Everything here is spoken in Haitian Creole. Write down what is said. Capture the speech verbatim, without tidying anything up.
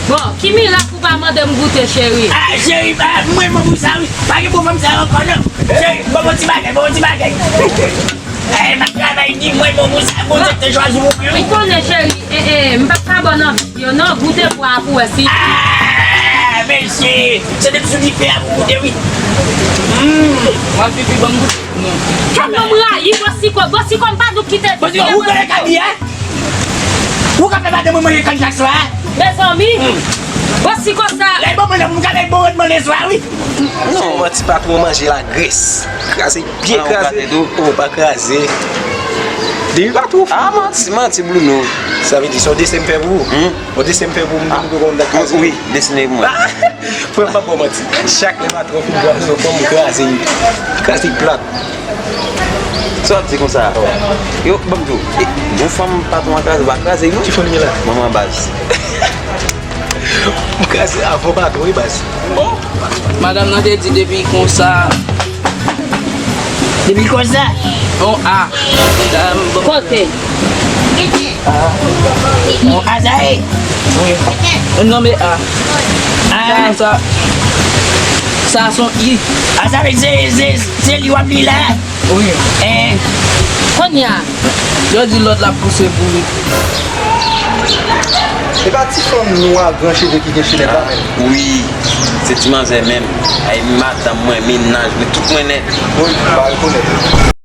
Bon, ki mirak ou pa mande m goute, cheri? Ah, cheri, ah, mwen, mwen, pou sa, wi. Pa gen pwoblèm sa ankò, non. Cheri, ban mwen ti bagay, ban mwen ti bagay. Eh, m ap travay di, mwen, mwen, pou sa, Bondye te chwazi pou mwen, wi. Ou konnen, cheri, eh, eh, m p ap ka ba w nan vit yo, non. Goute pwa a pou wè si. Ah, mesye, se depi sou dife a pou goute, wi. Mm. W ap viv, ban m goute. Kòman m rayi Bòsiko? Bòsiko, m pa nou kite. Bòsiko, ou konnen kabi, eh? Ou ka fè madanm mwen manje kann chak swa? Mezanmi, bon, si konsa. Lè bon mwen nan pou m ka lè bon rèd mwen lè swa, wi. Non, manti pa twò manje lagres. Kraze, byen kraze. Ou pa kraze. Depi pa twò fou. Ah, manti, manti, Bruno. Sa vle di, se yon desen m fè pou ou. Yon desen m fè pou ou, m te konn dat kraze. Wi, desine pou mwen. Frè m pa bon manti. Chak lè patwon fin kraze, bon, m kraze. Kraze plat. Sa w ap di konsa? Yo, ban m di w, e, yon fanm patwon an kraze, pa kraze, non? Ki fanm li la? Manman baz. M kraze avan patwon, wi, baz. Bon, madanm nan te di depi konsa. Depi konsa? On A. Kote? On A sa ye? Wi. Non, men A. A. Sa, sa, sa son I. A, sa vle di se, se, se li w ap li la? Wi. Eh. Kounye a, yo di lòt la pouse pou li. E pa ti fanm nwa gran cheve ki gen chenèt la menm? Wi, se ti manzè menm. Ay, madanm mwen, mennaj mwen, tout mwen nèt. Wi, m pa rekonèt.